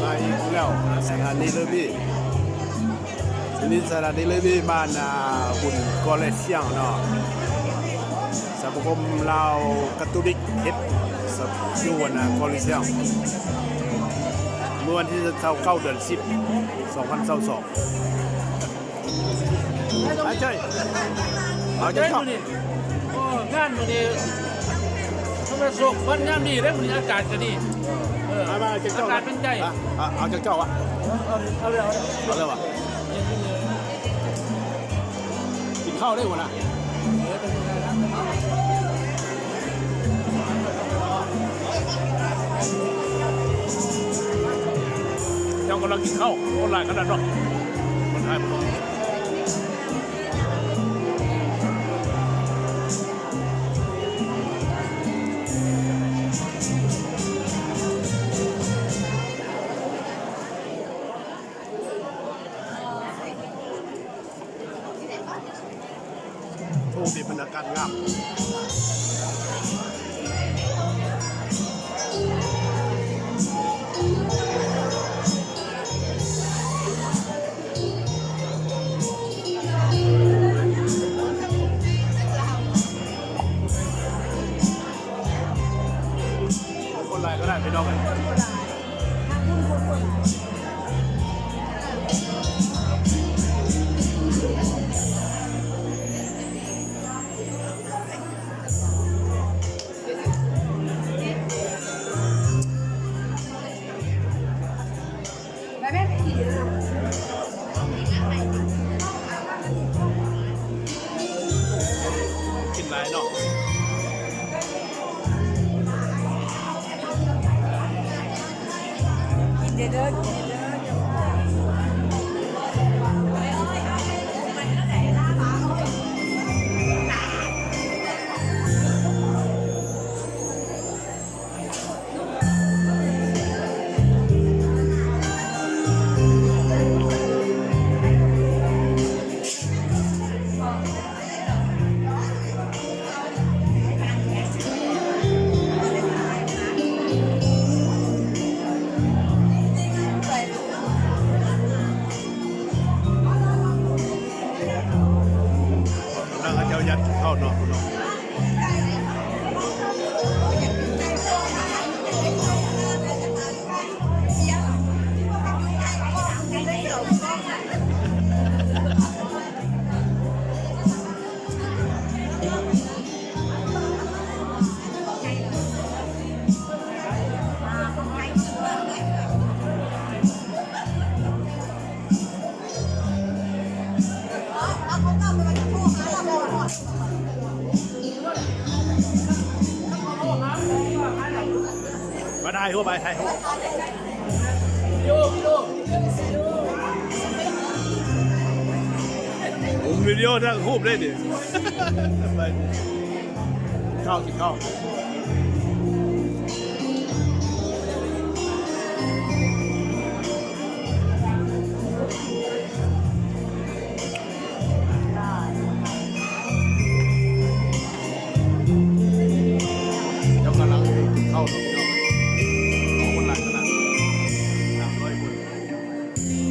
ມາອີກແລ້ວ ສະຖານີເລີວີ ນີ້ສະຖານີເລີວີ ບ້ານ ອ່າ ບຸນກອແລຊຽງເນາະ ສະມາຄົມລາວກາໂຕລິກເຮັດ ສະ ຢູ່ ອັນ ກອແລຊຽງ ເມື່ອວັນທີຊາວເກົ້າ ເດືອນສິບ ສອງພັນຊາວສອງ. ອາເຈີຍ ເອົາເຈົ້າ ມື້ນີ້ ໂອ້ ງານມື້ນີ້ ມັນເປັນໂຊກວັນຍາມດີເດ້ ມື້ນີ້ອາກາດກໍດີ ເອີ ມາ ມາ ເອົາເຈົ້າ ອາກາດເປັນໃຈ ອາ ເອົາເຈົ້າ ເອົາ ເອົາເລີຍ ເອົາເລີຍ ເອົາເລີຍຫວາ ກິນເຂົ້າໄດ້ບໍ່ນະ? ເຈົ້າກຳລັງກິນເຂົ້າ ຄົນຫຼາຍຂະໜາດເນາະ ຄົນໄທບໍ່ ໂອ້ ມີບັນຍາກາດງາມ ຄົນຫຼາຍຂະໜາດ ພີ່ນ້ອງເອີຍ. ກິນຫຼາຍເນາະ ກິນເດີ ກິນເດີ. ເຂົາເຈົ້າຍັດເຂົ້າເນາະ ເນາະ. ມາຖ່າຍຮູບ ໄປຖ່າຍຮູບ ໂອ້ ວິດີໂອທັງຮູບເລີຍນີ້ ໄປ ເຂົ້າ ກິນເຂົ້າ. ເຈົ້າກຳລັງກິນເຂົ້າເນາະ ພີ່ນ້ອງ ຄົນຫຼາຍຂະໜາດ ສາມຮ້ອຍຄົນ.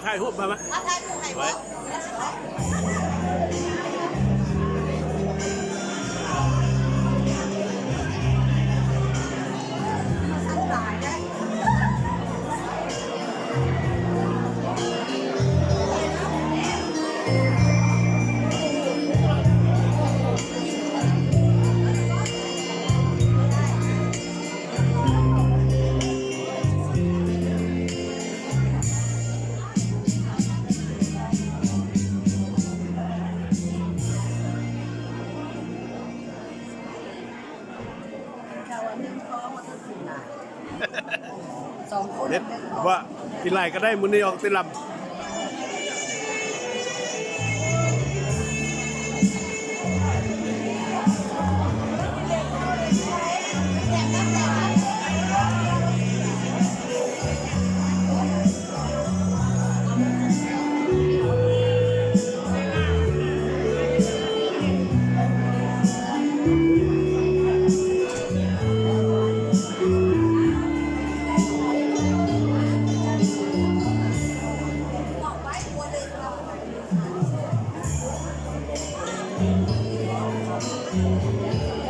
ຖ່າຍຮູບມາ ມາ ມາ ຖ່າຍຮູບໃຫ້ເບິ່ງ. ເ ເຮັດວ່າກິນຫຼາຍກໍໄດ້ ມື້ນີ້ອອກແຕ່ລຳ. ເ